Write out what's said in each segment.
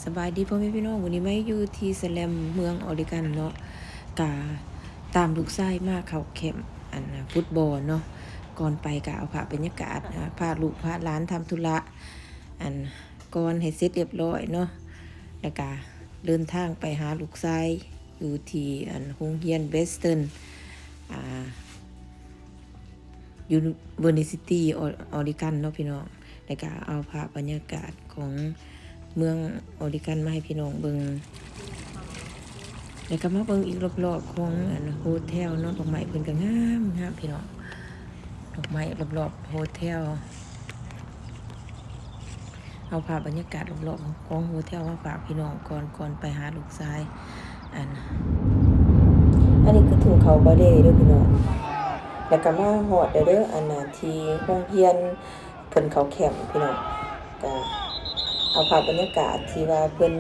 ສະບາຍດີພໍ່ແມ່ພີ່ນ້ອງ, ມື້ນີ້ມາຢູ່ທີ່ສະແລັມເມືອງອອຣິກັນເນາະ, ກະຕາມລູກຊາຍມາເຂົ້າແຄ້ມອັນ ຟຸດບອນເນາະ. ກ່ອນໄປກະເອົາພາບບັນຍາກາດ ອາ ພາ ພາລູກພາຫຼານທຳທຸລະ ອັນ ກ່ອນໃຫ້ເສັດລຽບຮ້ອຍເນາະ, ແລ້ວກະເດີນທາງໄປຫາລູກຊາຍຢູ່ທີ່ອັນໂຮງຮຽນ Western ອາ University ອອ Oregon ເນາະພີ່ນ້ອງ. ແລ້ວກະເອົາພາບບັນຍາກາດຂອງເມືອງອອຣິກັນມາໃຫ້ພີ່ນ້ອງເບິ່ງ, ແລ້ວກະມາເບິ່ງອີກລອບໆຂອງອັນໂຮເທວເນາະ. ດອກໄມ້ເພິ່ນກະງາມໆ ພີ່ນ້ອງ, ດອກໄມ້ລອບໆໂຮເທວ. ເອົາພາບບັນຍາກາດລອບໆຂອງໂຮເທວມາຝາກພີ່ນ້ອງກ່ອນ ກ່ອນໄປຫາລູກຊາຍ. ອັນ ອັນນີ້ຄືທຸ່ງເຂົ້າບາເດເດີພີ່ນ້ອງ, ແລ້ວກະມາຮອດແລ້ວເດີ ອັນນະ ທີ່ໂຮງຮຽນເພິ່ນເຂົ້າແຄ້ມພີ່ນ້ອງ. ກະເອົາພາບບັນຍາກາດທີ່ວ່າເພິ່ນ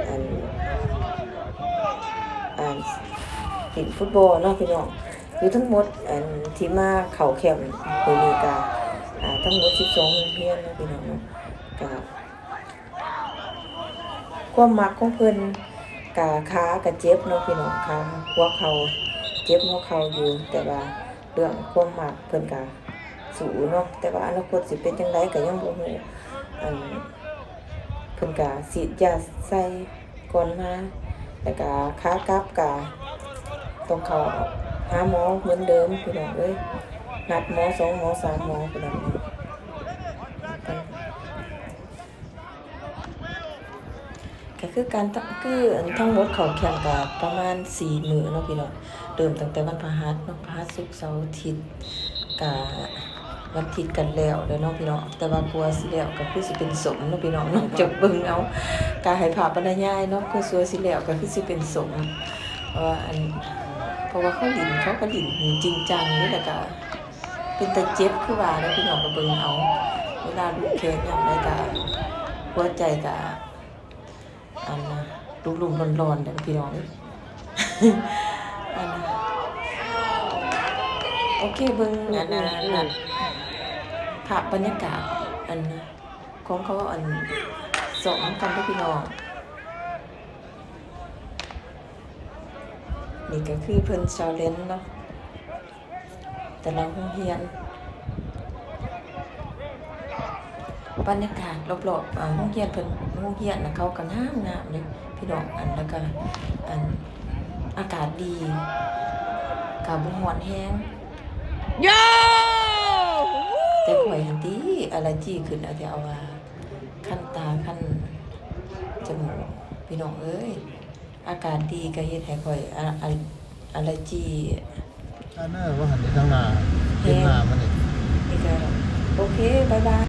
ອັນ ອັນ ຫຼິ້ນຟຸດບອນເນາະພີ່ນ້ອງ. ຢູ່ທັງໝົດ ອັນ ທີ່ມາເຂົ້າແຄ້ມມື້ນີ້ກະ ອາ ທັງໝົດສິບສອງໂຮງຮຽນເນາະພີ່ນ້ອງເນາະ. ກະຄວາມມັກຂອງເພິ່ນກະ ຂາກະເຈັບເນາະພີ່ນ້ອງ, ຂາ ຫົວເຂົ່າ ເຈັບຫົວເຂົ່າຢູ່, ແຕ່ວ່າເລື່ອງຄວາມມັກເພິ່ນກະສູ້ເນາະ, ແຕ່ວ່າອະນາຄົດຊິເປັນຈັ່ງໃດກະຍັງບໍ່ຮູ້. ອັນ ເພິ່ນກະສີດຢາໃສ່ ກ່ອນມາ ແລ້ວກະຂາກັບກະຕ້ອງເຂົ້າຫາໝໍເໝືອນເດີມພີ່ນ້ອງເອີຍ, ນັດໝໍສອງໝໍສາມໝໍພີ່ນ້ອງ. ກະຄືການ ຄືອັນທັງໝົດເຂົ້າແຄ້ມກະປະມານສີ່ມື້ເນາະພີ່ນ້ອງ, ເລີ່ມຕັ້ງແຕ່ວັນພະຫັດເນາະ, ພະຫັດ ສຸກ ເສົາ ອາທິດ ກະ ວັນອາທິດກະແລ້ວແລ້ວເນາະພີ່ນ້ອງ, ແຕ່ວ່າກວ່າຊິແລ້ວກະຄືຊິເປັນສົມເນາະພີ່ນ້ອງເນາະ. ຈະເບິ່ງເອົາ ກະໃຫ້ພາບບັນຍາຍເນາະ, ກວ່າຊົ່ວຊິແລ້ວກະຄືຊິເປັນສົມ. ເພາະວ່າອັນ ເພາະວ່າເຂົາຫຼິ້ນ ເຂົາກະຫຼິ້ນຈິງຈັງເດ້, ແລ້ວກະເປັນຕາເຈັບຄືວ່າເດ້ພີ່ນ້ອງ, ກະເບິ່ງເອົາ ເວລາລຸກແຂນຍາມໃດກະ ຫົວໃຈກະ ອັນນະ ລຸມໆດອນໆເດີພີ່ນ້ອງເອີຍ. ອັນນະ ໂອເຄ ເບິ່ງອັນນະ ອັນນະ ພາບບັນຍາກາດ ອັນນະ ຂອງເຂົາ ອັນ ຊ້ອມນຳກັນເດີພີ່ນ້ອງ. ນີ້ກະຄືເພິ່ນ challenge ເນາະ. ແຕ່ລະໂຮງຮຽນ ບັນຍາກາດລອບໆ ອາ ໂຮງຮຽນເພິ່ນ ໂຮງຮຽນນະ ເຂົາກະງາມໆເດ້ພີ່ນ້ອງ. ອັນ ແລ້ວກະ ອັນ ອາກາດດີ ກະບໍ່ຮ້ອນແຮງ. ໂຢ ແຕ່ຂ້ອຍຫັ້ນຕິ ອາລາຈີຂຶ້ນ ອາ ແຕ່ວ່າຄັນຕາ ຄັນຈະມູກ ພີ່ນ້ອງເອີຍ. ອາກາດດີກະເຮັດໃຫ້ຂ້ອຍ ອາ ອາ ອາລາຈີ ອັນນັ້ນວ່າຫັ້ນ ທາງໜ້າ ເຫັນໜ້າມັນນີ້ ນີ້ກະ ໂອເຄ ບາຍບາຍ.